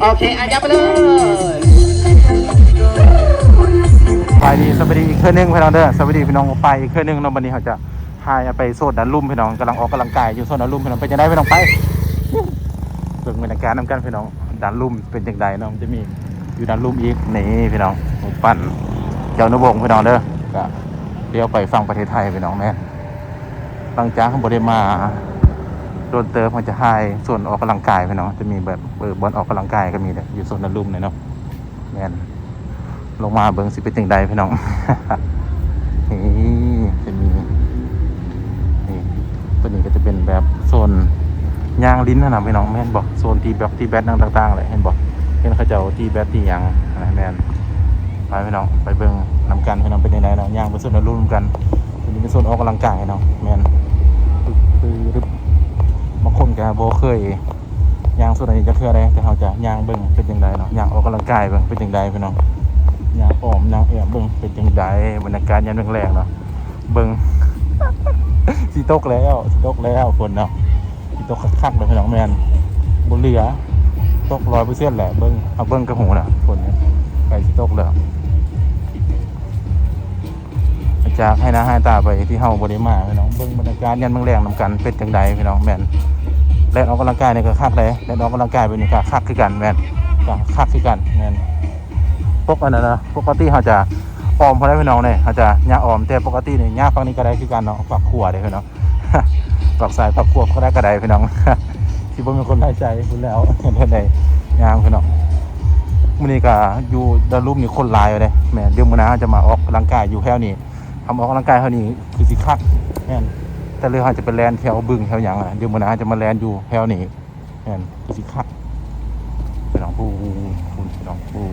ໂອເຄ ອາ ຍັບໄປເລີຍ. ສະບາຍດີ ສະບາຍດີອີກເທື່ອໜຶ່ງພີ່ນ້ອງເດີ ສະບາຍດີພີ່ນ້ອງປາຍອີກເທື່ອໜຶ່ງເນາະ. ບັດນີ້ເຮົາຈະພາໄປໂຊນດ້ານລຸ່ມພີ່ນ້ອງ ກຳລັງອອກກຳລັງກາຍຢູ່ໂຊນດ້ານລຸ່ມພີ່ນ້ອງ. ເປັນຈັ່ງໃດພີ່ນ້ອງ ໄປເບິ່ງບັນຍາກາດນຳກັນພີ່ນ້ອງ ດ້ານລຸ່ມເປັນຈັ່ງໃດເນາະ. ມັນຈະມີຢູ່ດ້ານລຸ່ມອີກ ນີ້ພີ່ນ້ອງ ຮູບປັ້ນເຈົ້າອະນຸວົງພີ່ນ້ອງເດີ. ກະ ດຽວໄປຝັ່ງປະເທດໄທພີ່ນ້ອງ. ແມ່ນ ຫຼັງຈາກເຮົາບໍ່ໄດ້ມາດົນເຕີບ ເຮົາຈະຖ່າຍໂຊນອອກກຳລັງກາຍພີ່ນ້ອງ. ຈະມີແບບ ເອີ ບ່ອນອອກກຳລັງກາຍກໍມີແຫຼະ ຢູ່ໂຊນດ້ານລຸ່ມນີ້ເນາະ. ແມ່ນ ລົງມາເບິ່ງຊິເປັນຈັ່ງໃດພີ່ນ້ອງ. ນີ້ ຈະມີ ນີ້ ຕົວນີ້ກໍຈະເປັນແບບໂຊນຍ່າງຫຼິ້ນຫັ້ນນະພີ່ນ້ອງ. ແມ່ນບໍ່ ໂຊນຕີແບັດ ຕີແບັດຫຍັງຕ່າງໆແຫຼະ ເຫັນບໍ່ ເຫັນເຂົາເຈົ້າຕີແບັດຕີຫຍັງ. ແມ່ນ ໄປພີ່ນ້ອງ ໄປເບິ່ງນຳກັນພີ່ນ້ອງ ເປັນຈັ່ງໃດເນາະ. ຍ່າງໄປໂຊນດ້ານລຸ່ມນຳກັນ. ຕົວນີ້ເປັນໂຊນອອກກຳລັງກາຍເນາະ. ແມ່ນ ບາງຄົນກໍບໍ່ເຄີຍຍ່າງໂຊນອັນນີ້ຈັກເທື່ອເດ້ ແຕ່ເຮົາຈະຍ່າງເບິ່ງເປັນຈັ່ງໃດເນາະ ຍ່າງອອກກຳລັງກາຍເບິ່ງເປັນຈັ່ງໃດພີ່ນ້ອງ. ຍ່າງອ້ອມຍ່າງແອບເບິ່ງເປັນຈັ່ງໃດ ບັນຍາກາດຍາມແລງໆເນາະ. ເບິ່ງ ຊິຕົກແລ້ວ ຊິຕົກແລ້ວຝົນເນາະ. ຊິຕົກຄັກໆເດີພີ່ນ້ອງ. ແມ່ນ ບໍ່ເຫຼືອ ຕົກຮ້ອຍເປີເຊັນແຫຼະ. ເບິ່ງ ເອົາເບິ່ງກໍຮູ້ລະ ຝົນໃກ້ຊິຕົກແລ້ວ. ຈາກໄຮ່ນາໄຮ່ຕາໄປທີ່ເຮົາບໍ່ໄດ້ມາພີ່ນ້ອງ ເບິ່ງບັນຍາກາດຍາມແລງໆນຳກັນເປັນຈັ່ງໃດພີ່ນ້ອງ. ແມ່ນ ແລ່ນອອກກຳລັງກາຍນີ້ກໍຄັກເດ້ ແລ່ນອອກກຳລັງກາຍແບບນີ້ກໍຄັກຄືກັນ. ແມ່ນ ກໍຄັກຄືກັນ. ແມ່ນ ປົກອັນນັ້ນນະ ປົກກະຕິເຮົາຈະອ້ອມພຸ້ນແຫຼະພີ່ນ້ອງເດ້ ເຮົາຈະຍ່າງອ້ອມ ແຕ່ປົກກະຕິນີ້ຍ່າງຝັ່ງນີ້ກໍໄດ້ຄືກັນເນາະ ປາກຂວາເດ້ພີ່ນ້ອງ. ປາກຊ້າຍປາກຂວາກໍໄດ້ ກໍໄດ້ພີ່ນ້ອງ. ຊິບໍ່ມີຄົນໄດ້ໃຈພຸ້ນແລ້ວ ເຮັດໃດຍ່າງພີ່ນ້ອງ. ມື້ນີ້ກໍຢູ່ດ້ານລຸ່ມນີ້ຄົນຫຼາຍຢູ່ເດ້. ແມ່ນ ດຽວມື້ໜ້າເຮົາຈະມາອອກກຳລັງກາຍຢູ່ແຖວນີ້ ຄຳອອກກຳລັງກາຍເຮົານີ້ຄືຊິຄັກ. ແມ່ນ ແຕ່ເລື່ອງເຮົາຈະໄປແລ່ນແຖວບຶງແຖວຫຍັງ ດຽວມື້ໜ້າເຮົາຈະມາແລ່ນຢູ່ແຖວນີ້. ແມ່ນ ຄືຊິຄັກພີ່ນ້ອງ. ໂອ້ ພຸ້ນພີ່ນ້ອງ ໂອ້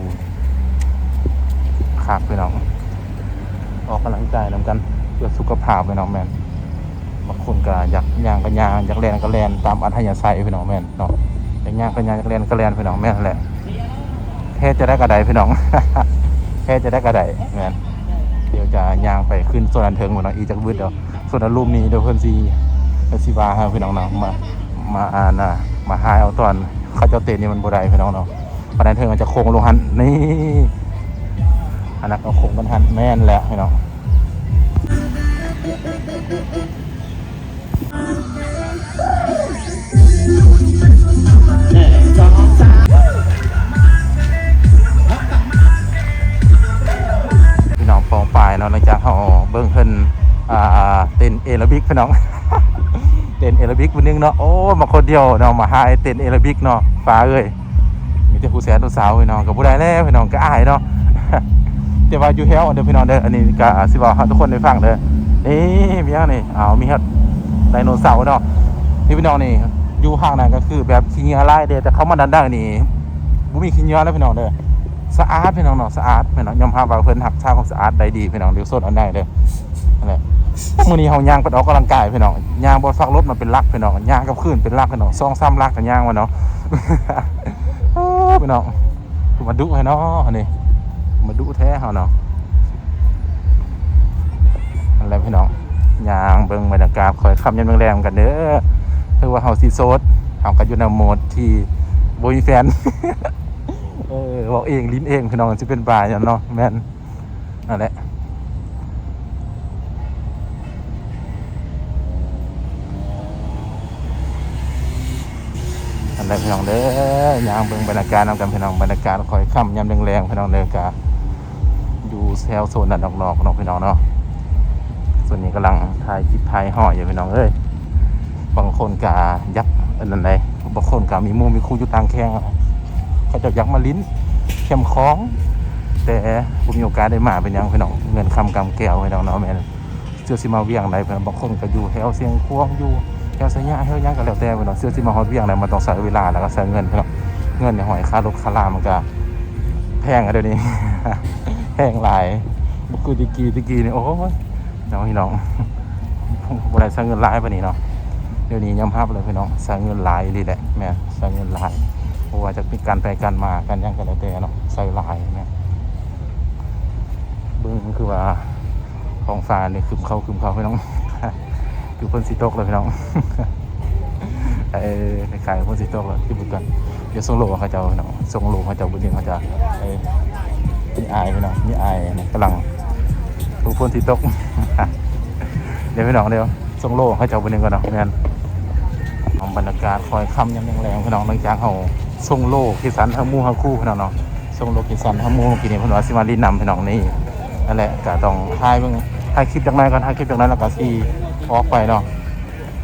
ຄັກພີ່ນ້ອງ. ອອກກຳລັງກາຍນຳກັນເພື່ອສຸຂະພາບພີ່ນ້ອງ. ແມ່ນ ບາງຄົນກໍຢາກຍ່າງກໍຍ່າງ ຢາກແລ່ນກໍແລ່ນຕາມອັດທະຍາໄສພີ່ນ້ອງ. ແມ່ນເນາະ ຢາກຍ່າງກໍຍ່າງ ຢາກແລ່ນກໍແລ່ນພີ່ນ້ອງ. ແມ່ນແຫຼະ ເຮັດຈັ່ງໃດກໍໄດ້ພີ່ນ້ອງ ເຮັດຈັ່ງໃດກໍໄດ້. ແມ່ນ ດຽວຈະຍ່າງໄປຂຶ້ນໂຊນອັນເທິງພຸ້ນເນາະ ອີກຈັກບຶດດຽວ. ສ່ວນອາລົມນີ້ ດຽວເພິ່ນຊິ ເພິ່ນຊິວ່າເຮົາພີ່ນ້ອງເນາະ ມາ ມາ ອ່າ ນະ ມາຫາຍເອົາຕອນເຂົາເຈົ້າເຕັ້ນນີ້ ມັນບໍ່ໄດ້ພີ່ນ້ອງເນາະ. ປານນັ້ນເທິງອາດຈະໂຄ້ງລົງຫັ້ນ ນີ້ ອັນນັ້ນກໍໂຄ້ງກັນຫັ້ນ. ແມ່ນແຫຼະພີ່ນ້ອງ. ພີ່ນ້ອງປ້ອງປາຍເນາະ ຫຼັງຈາກເຮົາເບິ່ງເພິ່ນ ອ່າ ເຕັ້ນແອໂຣບິກພີ່ນ້ອງ ເຕັ້ນແອໂຣບິກຜູ້ໜຶ່ງເນາະ. ໂອ້ ມາຄົນດຽວເນາະ ມາຫາເຕັ້ນແອໂຣບິກເນາະ ປ້າເອີຍ. ມີແຕ່ຜູ້ຊາຍຜູ້ສາວພີ່ນ້ອງ ກໍບໍ່ໄດ້ແລ້ວພີ່ນ້ອງ ກໍອາຍເນາະ. ແຕ່ວ່າຢູ່ແຖວເດີພີ່ນ້ອງເດີ ອັນນີ້ກໍຊິເວົ້າໃຫ້ທຸກຄົນໄດ້ຟັງເດີ. ນີ້ມີຫຍັງນີ້ ອ້າວ ມີຮອດໄດໂນເສົາເນາະ. ນີ້ພີ່ນ້ອງ ນີ້ຢູ່ຂ້າງນັ້ນກໍຄືແບບຂີ້ເຫຍື້ອຫຼາຍເດ້ ແຕ່ເຂົ້າມາດ້ານໃນນີ້ບໍ່ມີຂີ້ເຫຍື້ອແລ້ວພີ່ນ້ອງເດີ. ສະອາດພີ່ນ້ອງເນາະ ສະອາດພີ່ນ້ອງ. ຍອມຮັບວ່າເພິ່ນຮັກສາຄວາມສະອາດໄດ້ດີພີ່ນ້ອງ ຢູ່ໂຊນອັນໃດເດີ. ນັ້ນແຫຼະ ມື້ນີ້ເຮົາຍ່າງໄປອອກກຳລັງກາຍພີ່ນ້ອງ ຍ່າງບໍ່ຟັກລົດມາເປັນຫຼັກພີ່ນ້ອງ ຍ່າງກັບຄືນເປັນຫຼັກພີ່ນ້ອງ ສອງສາມຫຼັກກໍຍ່າງມາເນາະ. ພີ່ນ້ອງ ຄືມາດຸແທ້ເນາະ ອັນນີ້ມາດຸແທ້ເຮົາເນາະ. ນັ້ນແຫຼະພີ່ນ້ອງ ຍ່າງເບິ່ງບັນຍາກາດຄ່ອຍຄ່ຳຍາມແລງໆກັນເດີ. ຖືວ່າເຮົາຊິໂສດ ເຮົາກໍຢູ່ໃນໂໝດທີ່ບໍ່ມີແຟນ ເອີ ເວົ້າເອງຫຼິ້ນເອງພີ່ນ້ອງ ຊິເປັນບ້າຫຍັງເນາະ. ແມ່ນ ນັ້ນແຫຼະ ນັ້ນແຫຼະພີ່ນ້ອງເດີ ຍ່າງເບິ່ງບັນຍາກາດນຳກັນພີ່ນ້ອງ. ບັນຍາກາດຄ່ອຍຄ່ຳຍາມແລງໆພີ່ນ້ອງເດີ ກະຢູ່ແຖວໂຊນດ້ານນອກໆເນາະພີ່ນ້ອງເນາະ. ສ່ວນນີ້ກຳລັງຖ່າຍຄລິບຖ່າຍຮອຍຢູ່ພີ່ນ້ອງເອີຍ. ບາງຄົນກະຢາກອັນນັ້ນໃດ໋ ບາງຄົນກະມີໝູ່ມີຄູ່ຢູ່ຕ່າງແຂວງ ເຂົາເຈົ້າຢາກມາຫຼິ້ນແຄມຂອງ ແຕ່ບໍ່ມີໂອກາດໄດ້ມາ ເປັນຫຍັງພີ່ນ້ອງ ເງິນຄຳກຳແກ້ວພີ່ນ້ອງເນາະ. ແມ່ນ ເທື່ອຊິມາວຽງໃດ ບາງຄົນກໍຢູ່ແຖວຊຽງຂວາງ ຢູ່ແຖວໄຊຍະ ແຖວຫຍັງກໍແລ້ວແຕ່ພີ່ນ້ອງ ເທື່ອຊິມາຮອດວຽງໃດ ມັນຕ້ອງໃຊ້ເວລາ ແລ້ວກໍໃຊ້ເງິນພີ່ນ້ອງ. ເງິນນີ້ຫ້ອຍຄ່າລົດຄ່າລາມັນກໍແພງແລ້ວ ດຽວນີ້ແພງຫຼາຍ ບໍ່ຄືແຕ່ກີ້ ແຕ່ກີ້ນີ້ ໂອ້ຍ ເນາະພີ່ນ້ອງ ບໍ່ໄດ້ໃຊ້ເງິນຫຼາຍປານນີ້ເນາະ. ດຽວນີ້ຍອມຮັບເລີຍພີ່ນ້ອງ ໃຊ້ເງິນຫຼາຍອີ່ຫຼີແຫຼະ. ແມ່ນ ໃຊ້ເງິນຫຼາຍ ບໍ່ວ່າຈະເປັນການໄປການມາ ການຫຍັງກໍແລ້ວແຕ່ເນາະ ໃຊ້ຫຼາຍ. ແມ່ນ ເບິ່ງຄືວ່າທ້ອງຟ້ານີ້ຄຶ້ມເຂົ້າ ຄຶ້ມເຂົ້າພີ່ນ້ອງ ຄືຝົນຊິຕົກແລ້ວພີ່ນ້ອງ. ເອີ ໃກ້ໆຝົນຊິຕົກແລ້ວ ກິນເບິ່ງກ່ອນ. ດຽວສົ່ງໂລເຂົາເຈົ້າພີ່ນ້ອງ ສົ່ງໂລເຂົາເຈົ້າ ມື້ນີ້ເຂົາຈະ ເອີ ມີອ້າຍພີ່ນ້ອງ ມີອ້າຍກຳລັງ ໂອ້ ຝົນຊິຕົກ ດຽວພີ່ນ້ອງ ດຽວສົ່ງໂລເຂົາເຈົ້າມື້ນີ້ກ່ອນເນາະ. ແມ່ນ ບັນຍາກາດຄ່ອຍຄ່ຳຍາມແລງໆ ພີ່ນ້ອງ ຫຼັງຈາກເຮົາສົ່ງໂລເຮັດສັນເຮົາໝູ່ເຮົາຄູ່ພີ່ນ້ອງເນາະ ສົ່ງໂລເຮັດສັນເຮົາໝູ່ ມື້ກີ້ນີ້ເພິ່ນວ່າຊິມາຫຼິ້ນນຳພີ່ນ້ອງ. ນີ້ ນັ້ນແຫຼະ ກະຕ້ອງຖ່າຍເບິ່ງ ຖ່າຍຄລິບຈັກໜ້ອຍກ່ອນ ຖ່າຍຄລິບຈັກໜ້ອຍແລ້ວກະຊິອອກໄປເນາະ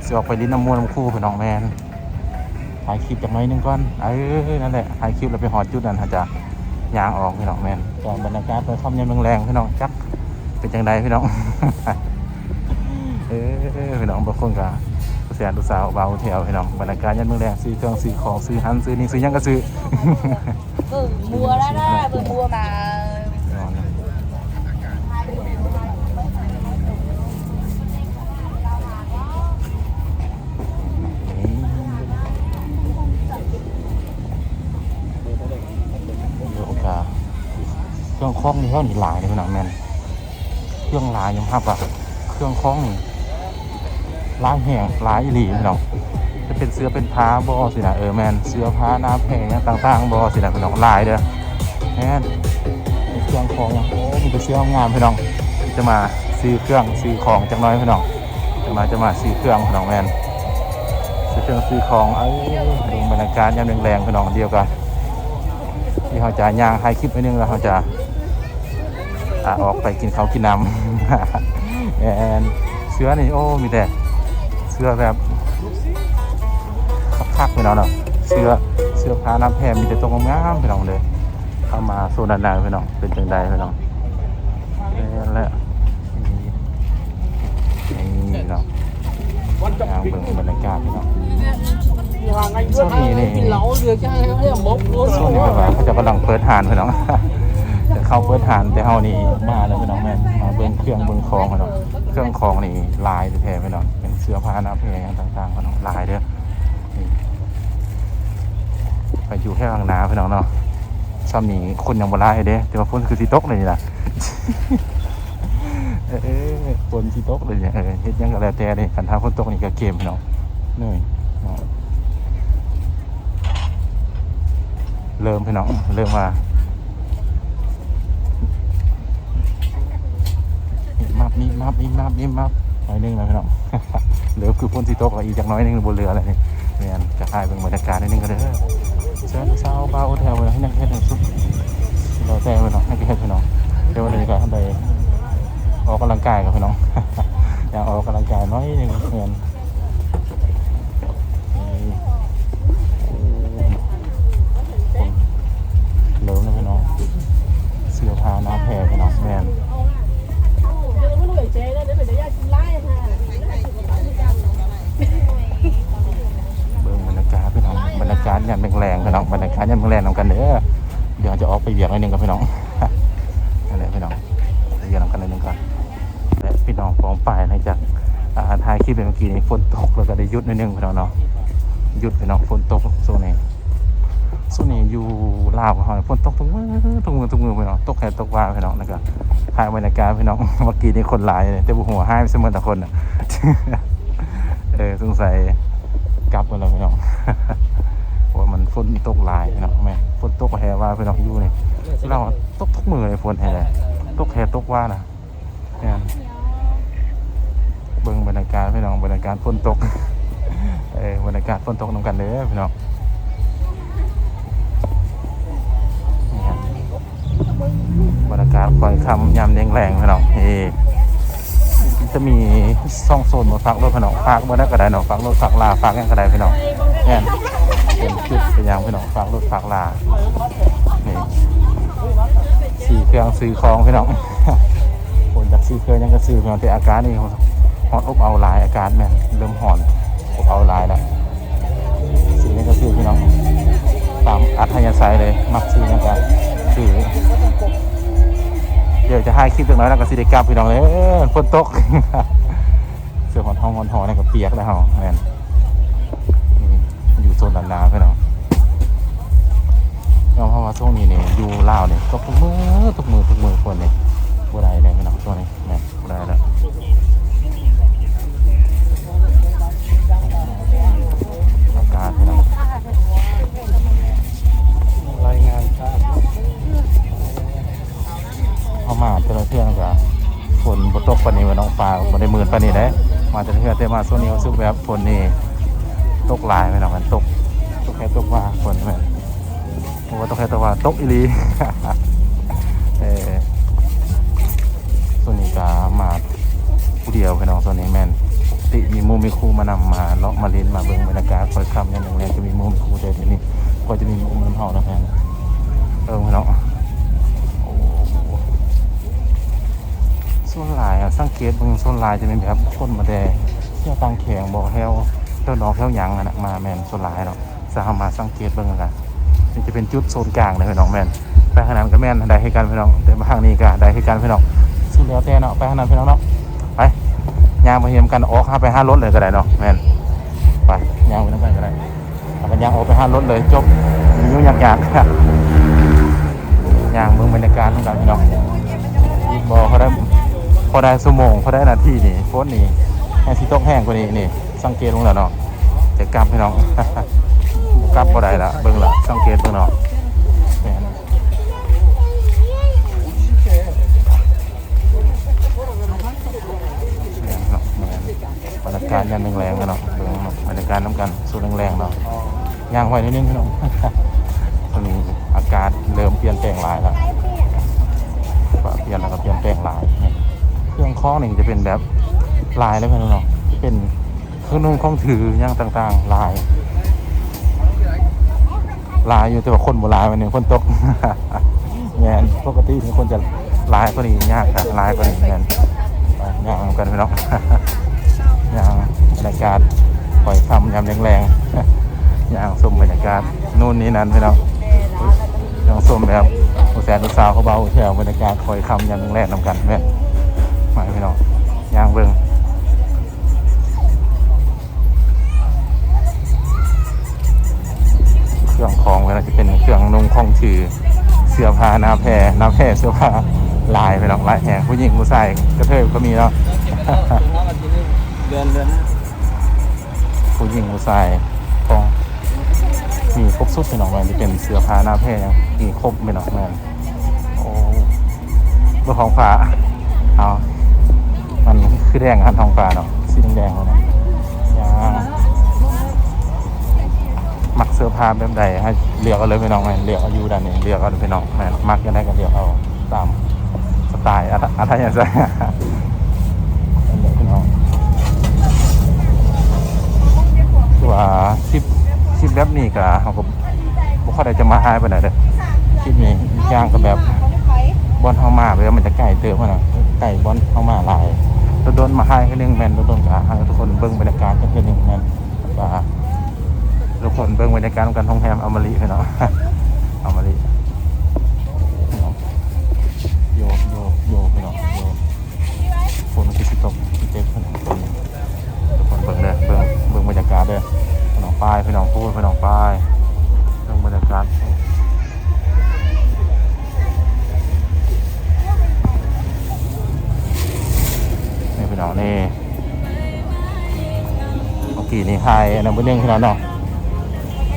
ຊິອອກໄປຫຼິ້ນນຳໝູ່ນຳຄູ່ພີ່ນ້ອງ. ແມ່ນ ຖ່າຍຄລິບຈັກໜ້ອຍໜຶ່ງກ່ອນ ເອີ ນັ້ນແຫຼະ ຖ່າຍຄລິບແລ້ວໄປຮອດຈຸດນັ້ນ ເຮົາຈະຍ່າງອອກພີ່ນ້ອງ. ແມ່ນ ກໍບັນຍາກາດຕອນຄ່ຳຍາມແລງໆ ພີ່ນ້ອງ ຈັກເປັນຈັ່ງໃດພີ່ນ້ອງ. ເອີ ພີ່ນ້ອງ ບາງຄົນກໍ ຜູ້ແສນຜູ້ສາວ ບ່າວແຖວ ພີ່ນ້ອງ ບັນຍາກາດຍາມແລງໆ ຊື້ເຄື່ອງຊື້ຂອງ ຊື້ຫັ້ນຊື້ນີ້ ຊື້ຫຍັງກໍຊື້. ເບິ່ງບົວແລ້ວນະ ເບິ່ງບົວມາ ໂອກາ ເຄື່ອງຂອງນີ້ແຖວນີ້ຫຼາຍເດ້ພີ່ນ້ອງ. ແມ່ນ ເຄື່ອງຫຼາຍ ຍອມຮັບວ່າເຄື່ອງຂອງນີ້ຫຼາຍແຮງ ຫຼາຍອີ່ຫຼີພີ່ນ້ອງ. ຈະເປັນເສື້ອເປັນຜ້າບໍ່ຊີ້ນະ ເອີ ແມ່ນ ເສື້ອຜ້າໜ້າແພຫຍັງຕ່າງໆບໍ່ຊີ້ນະພີ່ນ້ອງ ຫຼາຍເດີ້. ແມ່ນ ເຄື່ອງຂອງ ໂອ້ ມີແຕ່ເສື້ອງາມໆ ພີ່ນ້ອງ. ຈະມາຊື້ເຄື່ອງຊື້ຂອງຈັກໜ້ອຍພີ່ນ້ອງ ຈັກໜ້ອຍຈະມາຊື້ເຄື່ອງພີ່ນ້ອງ. ແມ່ນ ຊື້ເຄື່ອງຊື້ຂອງ ເອີ ເບິ່ງບັນຍາກາດຍາມແລງໆ ພີ່ນ້ອງ. ດຽວກໍ ທີ່ເຮົາຈະຍ່າງຖ່າຍຄລິບໜ້ອຍໜຶ່ງ ແລ້ວເຮົາຈະ ອ່າ ອອກໄປກິນເຂົ້າກິນນ້ຳ. ແມ່ນ ເສື້ອນີ້ ໂອ້ ມີແຕ່ເສື້ອແບບຄັກໆ ພີ່ນ້ອງເນາະ. ເສື້ອ ເສື້ອຜ້າໜ້າແພ ມີແຕ່ຕົວງາມໆ ພີ່ນ້ອງເດີ. ເຂົ້າມາໂຊນດ້ານໃນພີ່ນ້ອງ ເປັນຈັ່ງໃດພີ່ນ້ອງ. ແມ່ນແຫຼະ ນີ້ເນາະ ຍ່າງເບິ່ງບັນຍາກາດພີ່ນ້ອງ. ຊ່ວງນີ້ນີ້ ຊ່ວງນີ້ແບບວ່າເຂົາເຈົ້າກຳລັງເປີດຮ້ານພີ່ນ້ອງ ແຕ່ເຂົາເປີດຮ້ານ ແຕ່ເຮົານີ້ມາແລ້ວພີ່ນ້ອງ. ແມ່ນ ມາເບິ່ງເຄື່ອງເບິ່ງຂອງພີ່ນ້ອງ ເຄື່ອງຂອງນີ້ຫຼາຍແທ້ໆ ພີ່ນ້ອງ. ເປັນເສື້ອຜ້າໜ້າແພຫຍັງຕ່າງໆ ພີ່ນ້ອງ ຫຼາຍເດີ້. ນີ້ ໄປຢູ່ແຖວຂ້າງໜ້າພີ່ນ້ອງເນາະ. ຊ່ຳນີ້ຄົນຍັງບໍ່ຫຼາຍເດ້ ແຕ່ວ່າຝົນຄືຊິຕົກເລີຍນີ້ນະ. ເອີ ຝົນຊິຕົກເລີຍນີ້ ເອີ ເຮັດຫຍັງກໍແລ້ວແຕ່ເດ້ ຄັນຖ້າຝົນຕົກນີ້ກໍເກມເນາະ. ນີ້ເນາະ ເລີ່ມພີ່ນ້ອງ ເລີ່ມວ່າ ມິບມັບ ມິບມັບ ມິບມັບ ມິບມັບ ໜ້ອຍໜຶ່ງແລ້ວພີ່ນ້ອງ. ເລີ່ມຄືຝົນຊິຕົກແລ້ວ ອີກຈັກໜ້ອຍໜຶ່ງບໍ່ເຫຼືອແລ້ວນີ້. ແມ່ນ ຈະຖ່າຍເບິ່ງບັນຍາກາດໜ້ອຍໜຶ່ງກໍເດີ. ເຊີນຊາວບ່າວແຖວເພິ່ນເຮັດໃຫ້ສຸດ ແລ້ວແຕ່ເພິ່ນເນາະ ໃຫ້ເຮັດພີ່ນ້ອງ. ແຕ່ວ່ານີ້ກໍໄປອອກກຳລັງກາຍກັນພີ່ນ້ອງ ຢາກອອກກຳລັງກາຍໜ້ອຍໜຶ່ງ. ແມ່ນ ນີ້ ເລີ່ມແລ້ວພີ່ນ້ອງ ເສື້ອຜ້າໜ້າແພພີ່ນ້ອງ. ແມ່ນ ເບິ່ງບັນຍາກາດພີ່ນ້ອງ ບັນຍາກາດຍາມແລງໆ ພີ່ນ້ອງ ບັນຍາກາດຍາມແລງໆ ນຳກັນເດີ. ດຽວເຮົາຈະອອກໄປວຽກໜ້ອຍໜຶ່ງກ່ອນພີ່ນ້ອງ. ນັ້ນແຫຼະພີ່ນ້ອງ ໄປວຽກນຳກັນໜ້ອຍໜຶ່ງກ່ອນ. ແລະ ພີ່ນ້ອງປ້ອງປາຍ ຫຼັງຈາກ ອ່າ ຖ່າຍຄລິບໄປເມື່ອກີ້ນີ້ ຝົນຕົກແລ້ວກໍໄດ້ຢຸດໜ້ອຍໜຶ່ງພີ່ນ້ອງເນາະ ຢຸດພີ່ນ້ອງ. ຝົນຕົກຊ່ວງນີ້ ຊ່ວງນີ້ຢູ່ລາວເຮົາຝົນຕົກທຸກມື້ ທຸກມື້ ທຸກມື້ພີ່ນ້ອງ ຕົກແທ້ຕົກວ່າພີ່ນ້ອງ. ແລ້ວກໍຖ່າຍບັນຍາກາດພີ່ນ້ອງ ເມື່ອກີ້ນີ້ຄົນຫຼາຍ ແຕ່ບໍ່ຮູ້ວ່າຫາຍໄປໃສໝົດແຕ່ຄົນນະ. ເອີ ສົງໄສກັບໝົດແລ້ວພີ່ນ້ອງ ເພາະວ່າມັນຝົນຕົກຫຼາຍພີ່ນ້ອງ. ແມ່ນ ຝົນຕົກແທ້ວ່າພີ່ນ້ອງ ຢູ່ນີ້ລາວຕົກທຸກມື້ເລີຍ ຝົນແທ້ ຕົກແທ້ຕົກວ່ານະ. ແມ່ນ ເບິ່ງບັນຍາກາດພີ່ນ້ອງ ບັນຍາກາດຝົນຕົກ ເອີ ບັນຍາກາດຝົນຕົກນຳກັນເດີພີ່ນ້ອງ. ນີ້ ບັນຍາກາດຄ່ອຍຄ່ຳຍາມແລງໆ ພີ່ນ້ອງ. ເອີ ຈະມີສອງໂຊນ ຝາກລົດພີ່ນ້ອງ ຝາກບໍ່ໄດ້ກໍໄດ້ເນາະ ຝາກລົດ ຝາກລາ ຝາກຫຍັງກໍໄດ້ພີ່ນ້ອງ. ແມ່ນ ເປັນຈຸດເປັນຫຍັງພີ່ນ້ອງ ຝາກລົດ ຝາກລາ. ນີ້ ຊື້ເຄື່ອງຊື້ຂອງພີ່ນ້ອງ. ຄົນຢາກຊື້ເຄື່ອງຫຍັງກໍຊື້ພີ່ນ້ອງ ແຕ່ອາກາດນີ້ຮ້ອນອົບເອົາຫຼາຍ ອາກາດແມ່ນເລີ່ມຮ້ອນອົບເອົາຫຼາຍແລ້ວ. ຊື້ຫຍັງກໍຊື້ພີ່ນ້ອງ ຕາມອັດທະຍາໄສເລີຍ ມັກຊື້ຫຍັງກໍຊື້. ດຽວຈະຖ່າຍຄລິບຈັກໜ້ອຍແລ້ວກໍຊິໄດ້ກັບພີ່ນ້ອງເດີ ຝົນຕົກ. ເສື້ອຮ້ອນເຮົາ ຮ້ອນເຮົານີ້ກໍປຽກແລ້ວເຮົາ. ແມ່ນ ນີ້ ຢູ່ໂຊນລ້ານນາພີ່ນ້ອງ. ຍອມຮັບວ່າຊ່ວງນີ້ນີ້ຢູ່ລາວນີ້ຕົກທຸກມື້ ທຸກມື້ ທຸກມື້ ຝົນນີ້ບໍ່ໄດ້ເລີຍພີ່ນ້ອງ ຊ່ວງນີ້. ແມ່ນ ບໍ່ໄດ້ແລ້ວ ອາ ເທື່ອກໍຝົນບໍ່ຕົກປານນີ້ເນາະ ຟ້າບໍ່ໄດ້ມືດປານນີ້ເດ້ ມາແຕ່ເທື່ອ ແຕ່ມາຊ່ວງນີ້ຮູ້ສຶກແບບຝົນນີ້ຕົກຫຼາຍແມ່ນບໍ່ ມັນຕົກ ຕົກແທ້ຕົກວ່າຝົນແມ່ນ ໂອ້ ຕົກແທ້ຕົກວ່າ ຕົກອີ່ຫຼີ. ເອີ ຊ່ວງນີ້ກໍມາຜູ້ດຽວພີ່ນ້ອງ ຊ່ວງນີ້ແມ່ນ ປົກກະຕິມີໝູ່ມີຄູ່ມານຳ ມາເລາະມາຫຼິ້ນ ມາເບິ່ງບັນຍາກາດ ຄ່ອຍຄ່ຳຍາມແລງໆ ຈະມີໝູ່ມີຄູ່ ແຕ່ດຽວນີ້ບໍ່ຄ່ອຍຈະມີໝູ່ມານຳເຮົານະ ເອີ ພີ່ນ້ອງ. ໂອ້ ສ່ວນຫຼາຍອະ ສັງເກດເບິ່ງ ສ່ວນຫຼາຍຈະແມ່ນແບບຄົນມາແຕ່ແຖວຕ່າງແຂວງບໍ ແຖວ ແຖວນອກແຖວຫຍັງຫັ້ນນະ ມາແມ່ນສ່ວນຫຼາຍເນາະ ຖ້າເຮົາມາສັງເກດເບິ່ງກະ ນີ້ຈະເປັນຈຸດໂຊນກາງເດ້ພີ່ນ້ອງ ແມ່ນ ໄປທາງນັ້ນກໍແມ່ນໄດ້ຄືກັນພີ່ນ້ອງ ແຕ່ມາທາງນີ້ກໍໄດ້ຄືກັນພີ່ນ້ອງ ສຸດແລ້ວແຕ່ເນາະ ໄປທາງນັ້ນພີ່ນ້ອງເນາະ ໄປ ຍ່າງໄປຮຽມກັນ ອອກຫາໄປຫາລົດເລີຍກໍໄດ້ເນາະ ແມ່ນ ໄປ ຍ່າງໄປນຳກັນກໍໄດ້ ແລ້ວກໍຍ່າງອອກໄປຫາລົດເລີຍ ຈົບ ຫຍຸ້ງຍາກໆ ຍ່າງເບິ່ງບັນຍາກາດນຳກັນພີ່ນ້ອງ ອີກບໍ່ ພໍໄດ້ ພໍໄດ້ຊົ່ວໂມງ ພໍໄດ້ນາທີນີ້ ຝົນນີ້ແຮງຊິຕົກແຮງກວ່ານີ້ນີ້ ສັງເກດເບິ່ງແລ້ວເນາະ ຈະກັບພີ່ນ້ອງ ກັບບໍ່ໄດ້ລະ ເບິ່ງລະ ສັງເກດເບິ່ງເນາະ ແມ່ນ ແມ່ນເນາະ ແມ່ນ ບັນຍາກາດຍາມແລງໆເນາະ ເບິ່ງເນາະ ບັນຍາກາດນຳກັນ ຊ່ວງແລງໆເນາະ ຍ່າງໄວໜ້ອຍໜຶ່ງພີ່ນ້ອງ ຕອນນີ້ອາກາດເລີ່ມປ່ຽນແປງຫຼາຍແລ້ວ ຟ້າປ່ຽນແລ້ວກໍປ່ຽນແປງຫຼາຍ ເຄື່ອງຂອງນີ້ຈະເປັນແບບຫຼາຍເລີຍພີ່ນ້ອງເນາະ ເປັນ ເຄື່ອງນຸ່ງຂອງຖືຫຍັງຕ່າງໆຫຼາຍ ຫຼາຍຢູ່ ແຕ່ວ່າຄົນບໍ່ຫຼາຍ ມື້ນີ້ຝົນຕົກ ແມ່ນ ປົກກະຕິນີ້ຄົນຈະຫຼາຍກວ່ານີ້ ຍາກຫຼາຍກວ່ານີ້ ແມ່ນ ຍ່າງນຳກັນພີ່ນ້ອງ ຍ່າງບັນຍາກາດຄ່ອຍຄ່ຳຍາມແລງໆ ຍ່າງຊົມບັນຍາກາດ ໂນ່ນນີ້ນັ້ນພີ່ນ້ອງ ຍ່າງຊົມແບບຜູ້ແສນຜູ້ສາວ ຜູ້ບ່າວຜູ້ແຖວ ບັນຍາກາດຄ່ອຍຄ່ຳຍາມແລງໆນຳກັນ ແມ່ນ ມາພີ່ນ້ອງ ຍ່າງເບິ່ງ ເຄື່ອງຂອງເວລາຈະເປັນເຄື່ອງນຸ່ງຂອງຖື ເສື້ອຜ້າໜ້າແພ ໜ້າແພເສື້ອຜ້າຫຼາຍພີ່ນ້ອງ ຫຼາຍແຮງ ຜູ້ຍິງຜູ້ຊາຍ ກະເທີຍກໍມີເນາະ ເດືອນ ເດືອນ ຜູ້ຍິງຜູ້ຊາຍຂອງ ມີຄົບຊຸດພີ່ນ້ອງ ວ່າຈະເປັນເສື້ອຜ້າໜ້າແພ ມີຄົບພີ່ນ້ອງ ແມ່ນ ໂອ້ ເບິ່ງທ້ອງຟ້າ ເອົາ ມັນຄືແດງຫັ້ນ ທ້ອງຟ້າເນາະ ສີແດງໆເນາະ ຢ່າ ມັກເສື້ອຜ້າແບບໃດໃຫ້ເລືອກເອົາເລີຍພີ່ນ້ອງ ເລືອກເອົາຢູ່ດ້ານນີ້ ເລືອກເອົາເລີຍພີ່ນ້ອງ ແມ່ນ ມັກຈັ່ງໃດກໍເລືອກເອົາຕາມສະໄຕ ອັດ ອັດທະຍາໄສ ນັ້ນແຫຼະພີ່ນ້ອງ ຄືວ່າທຣິບ ທຣິບແບບນີ້ກໍ ເຮົາກໍ ບໍ່ຄ່ອຍໄດ້ຈະມາຮ້າຍປານໃດເດີ້ ທຣິບນີ້ ອີກຢ່າງກໍແບບ ບ່ອນເຮົາມາແບບວ່າມັນຈະໄກເຕີບຫັ້ນນະ ໄກບ່ອນເຮົາມາຫຼາຍ ດົນໆມາຮ້າຍເທື່ອໜຶ່ງ ແມ່ນ ດົນໆກໍໃຫ້ທຸກຄົນເບິ່ງບັນຍາກາດກັນເທື່ອໜຶ່ງ ແມ່ນ ວ່າທຸກຄົນເບິ່ງບັນຍາກາດນຳກັນ ໂຮງແຮມອາມາຣິພີ່ນ້ອງ ອາມາຣິ ໂຍກ ໂຍກ ໂຍກ ພີ່ນ້ອງ ໂຍກ ຝົນຄືຊິຕົກ ຊິເຈັບພີ່ນ້ອງ ທຸກຄົນເບິ່ງເດີ້ ເບິ່ງ ເບິ່ງບັນຍາກາດເດີ້ ພີ່ນ້ອງ ໄປ ພີ່ນ້ອງ ພຸ້ນ ພີ່ນ້ອງ ໄປ ເບິ່ງບັນຍາກາດ ນີ້ພີ່ນ້ອງ ນີ້ ເມື່ອກີ້ນີ້ຖ່າຍອັນນັ້ນເບິ່ງໜຶ່ງພີ່ນ້ອງເນາະ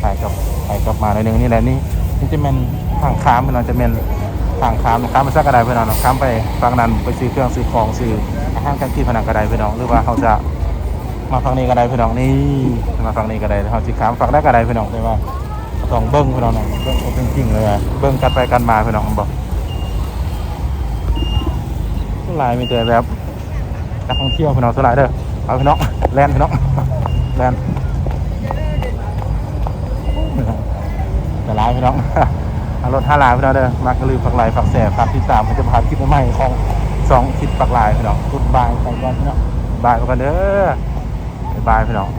ຖ່າຍກັບ ຖ່າຍກັບມາໜ້ອຍໜຶ່ງ ນີ້ແຫຼະ ນີ້ ນີ້ຈະແມ່ນທາງຂ້າມພີ່ນ້ອງ ຈະແມ່ນທາງຂ້າມ ຂ້າມໄປໃສກໍໄດ້ພີ່ນ້ອງເນາະ ຂ້າມໄປຝັ່ງນັ້ນ ໄປຊື້ເຄື່ອງຊື້ຂອງ ຊື້ອາຫານການກິນຝັ່ງນັ້ນກໍໄດ້ພີ່ນ້ອງ ຫຼືວ່າເຮົາຈະມາຝັ່ງນີ້ກໍໄດ້ພີ່ນ້ອງ ນີ້ ມາຝັ່ງນີ້ກໍໄດ້ ເຮົາຊິຂ້າມຝັ່ງໃດກໍໄດ້ພີ່ນ້ອງ ແຕ່ວ່າຕ້ອງເບິ່ງພີ່ນ້ອງເນາະ ເບິ່ງເອົາເປັນຈິງເລີຍ ເບິ່ງກັນໄປກັນມາພີ່ນ້ອງ ແມ່ນບໍ່ ສ່ວນຫຼາຍມີແຕ່ແບບ ນັກທ່ອງທ່ຽວພີ່ນ້ອງ ສ່ວນຫຼາຍເດີ້ ເອົາພີ່ນ້ອງ ແລ່ນພີ່ນ້ອງ ແລ່ນ ຫຼາຍພີ່ນ້ອງ ເອົາລົດຫ້າລ້ານພີ່ນ້ອງເດີ້ ມັກຢ່າລືມຝາກໄລ້ ຝາກແຊ ຝາກຕິດຕາມ ເພື່ອຈະບໍ່ພາດຄລິບໃໝ່ໆຂອງຊ່ອງຄິດປັກຫຼາຍພີ່ນ້ອງ ກຸດບາຍໄປກ່ອນພີ່ນ້ອງ ບາຍໄປກ່ອນເດີ້ ບາຍບາຍພີ່ນ້ອງ.